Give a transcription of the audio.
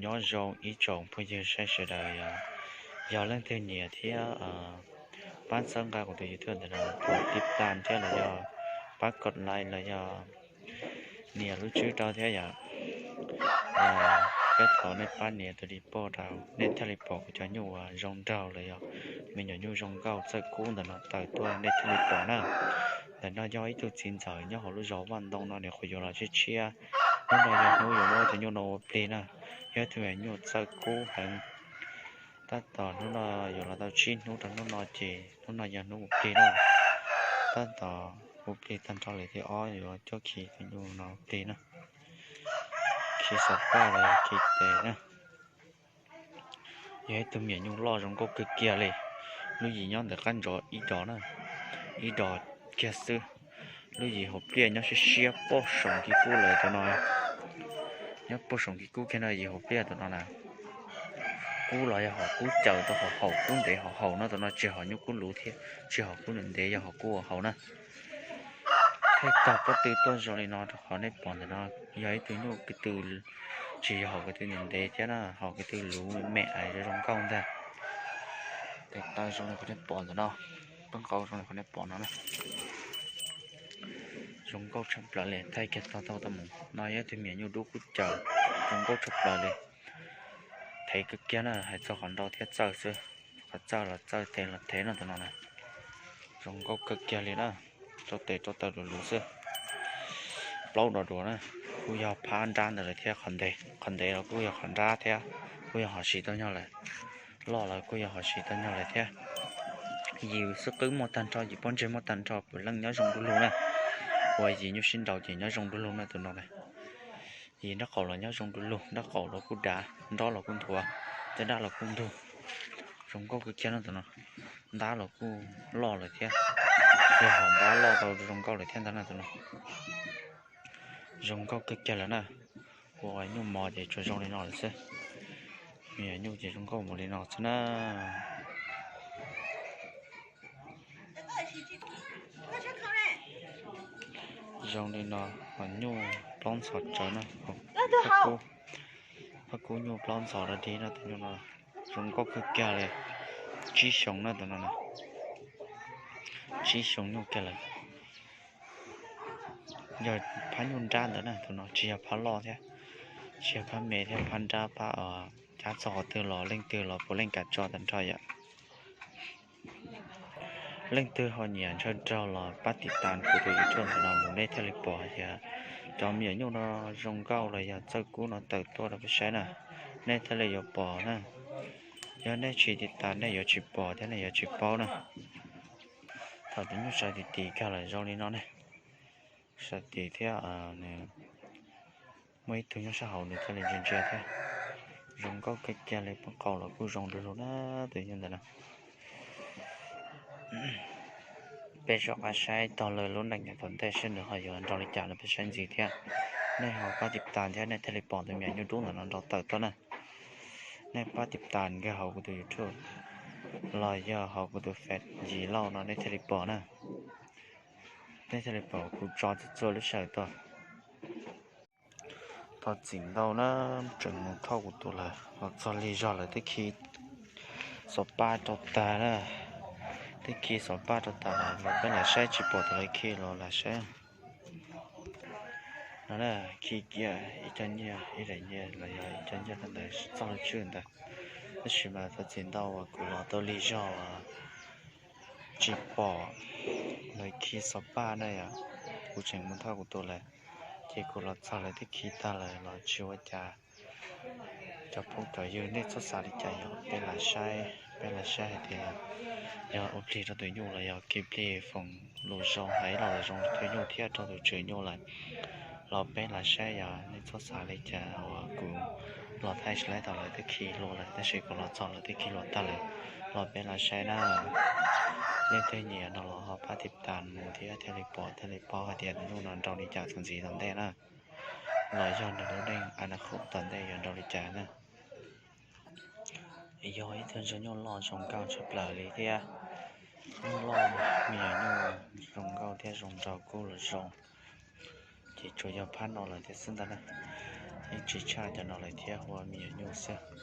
Nyob zoo ib tsoom phooj ywg saib sawv daws, yog leej twg nyiam thiab pab txhawb nqa kuv tus YouTube ntawm no, pab tib tas thiab los yog pab kom like los yog nias lub tswb rau thiab yom. Peb thov nej pab nias tus li poj rau nej thiaj li pom kuv cov nyuj uas zoo nraug los yog me nyuam nyuj zoo nkauj txawj kub ntawm no tawm tuaj nej thiaj li pom na. Ntawm no yog ib tug txiv ntxawm nyob hauv lub zos Vaj Ntoo no, nws qhuav yuav los tshiab tshiab. Hnub no yog hnub yuav muab tus nyuj no ua plig na. Yog ib tug me nyuam nyuj txawj kub heev. Tab tom hnub no yuav los tau tsib hnub rau hnub no ces hnub no yog hnub ua plig na. Tab tom ua plig tag nrho lawm thib ob yuav coj khi tus nyuj no ua plig na. Khi xov paj los khi tes na. Yog ib tug me nyuam nyuj loj zoo nkauj kawg kiag li. Lub yim nyob ntawm qab ntsov ib dos na, ib dos kiag xwb. Lub yim hauv pliaj nyob siab siab poj saum kiv kub lawm tus no. Nyob poj saum kiv kub kiag no yim hauv pliaj tus no na. Kub los yog hom kub caws tau hom haum, kub ntev hom haum no tus no, tsis hom nyuj kub luv thiab tsis hom kub ntev, yog hom kub ua haum na. Thaij tag pob tw tuaj zoo li no rau qhov nej pom ntawm no, yog ib tug nyuj ko tw, tsis yog hom ko tw ntev ntev thiab na, hom ko tw luv me me ais zoo zoo nkauj ntag. Tes taw zoo li qhov nej pom ntawm no, pab nqau zoo li qhov nej pom no na. Zoo nkauj tshaj plaws li, thaij kiag tag tau tau mus no yog ib tug me nyuam nyuj dub kub caws, zoo nkauj tshaj plaws li. Thev kawg kiag na, hais txog qhov nrau thiab txawj xwb, qhov txawj los txawj, thev los thev no tus no na. Zoo nkauj kawg kiag li na, rau tes rau taw luv luv xwb. Plaub dos duav na, kuj yog phab nrab ntawd lawm thiab, qhov ntev los kuj yog qhov nrab thiab, kuj yog hom siv tau nyog lawm. Loj los kuj yog hom siv tau nyog lawm thiab. Yim xwb qwb muaj tag nrho, yim pob ntseg muaj tag nrho, puav leej nyob zoo du lug na. Uas yim nyuj sib nraus ces nyob zoo du lug na tus no na. Yim nraub qaum los nyob zoo du lug, nraub qaum los kuj dav, nrob los kuj nthuav, caj dab los kuj ntug. Zoo nkauj kawg kiag no tus no. Ntab los kuj loj lawm thiab, yog hom ntab loj tau zoo nkauj lawm thiab ntag na tus no. Zoo nkauj kawg kiag lawm na. Ua nyuj mos ces tsuas zoo li no lawm xwb. Me nyuam nyuj ces zoo nkauj mus li no xwb na. Zoo li no, hom nyuj plaub ntxhov tsawv na. Phab kub nyuj plaub ntxhov dog dig no, tus nyuj no zoo nkauj kawg kiag li. Tsib xyoo na tus no na. Tsib xyoo nyuj kiag lawm. Yog phab nyuj nrab ntawd na, tus no tsis yog phab loj thiab, tsis yog phab me thiab, phab nrab phab, cab txog qhov twg los leej twg los puav leej kam tso tag nrho yom. Leej twg ho nyiam ntshaw nraug los pab tiv tas kuv tus YouTube ntawm no mus nej thiaj li pom hais tias cov me nyuam nyuj no zoo nkauj los yog txawj kub no tawm tuaj rau peb saib na. Nej thiaj li yuav pom na. Yog nej tsis tiv tas nej yuav tsis pom thiab nej yuav tsis paub na. Thaum tus nyuj sawv tim tim kag lawm zoo li no ne. Sawv tim thiab nws muaj ib tug nyob sab hauv nws thiaj li ntsia ntsia thiab. Zoo nkauj kawg kiag li, poob qau los kuj zoo du lug na tus nyuj ntawm no. Peb rov qab saib tog lawv lub neej nyob tom ntej seb nws ho yuav nrau li cas no peb saib ntxiv thiab. Nej ho pab tiv tas thiab nej thiaj li pom tus me nyuam nyuj dub ntawm no nrau tawm tuaj na. Nej pab tiv tas nkag hauv kuv tus YouTube los yog hauv kuv tus Face Yim Lauj no nej thiaj li pom na. Nej thiaj li pom kuv tso txhua txhua lub sij hawm tuaj. Thov txim ntau na, tseem mus thauj kuv tus lawm, los txog lig zog lawm twb khi xov paj rau tag na. Twb khi xov paj rau tag lawm los peb lam saib tsis pom tus lawv khi los lam saib. No na, khi kiag ib co nyiaj, ib daim nyiaj los yog ib co nyiaj rau ntawd txoj lub tswb ntawd. Tab sis mas thov txim ntau uas kuv los tau lig zog tsis pom lawv khi xov paj na yom. Kuv tseem mus thauj kuv tus lawm, ces kuv los txog lawv twb khi tag lawm los tsis ua cas. Cov phooj cov ywg nej txhob xav li cas yog peb lam saib, peb lam saib hais tias yog ua plig rau tus nyuj los yog khi plig foom lus zoo hais los lus zoo rau tus nyuj thiab rau tus tswv nyuj lawm. Los peb lam saib yog nej txhob xav li cas uas kuv los thaij tsis laib tau lawv twb khi hluas lawm tab sis kuv los txog lawv twb khi hluas tag lawm. Los peb lam saib na. Leej twg nyiam no los ho pab tiv tas mus thiab thiaj li pom thiaj li paub hais tias tus nyuj no nrau li cas txuas ntxiv tom ntej na. Los yog nws lub neej a na khoom tom ntej yuav nrau li cas na. Yog ib tug ntsuag nyuj loj zoo nkauj tshaj plaws li thiab. Nyuj loj, me nyuam nyuj zoo nkauj thiab zoo nraug kub los zoo. Ces tsuas yog phab no lawm thiab xwb ntag na. Yeej tsis tshaj cov no lawm thiab, hu ua me nyuam nyuj xwb.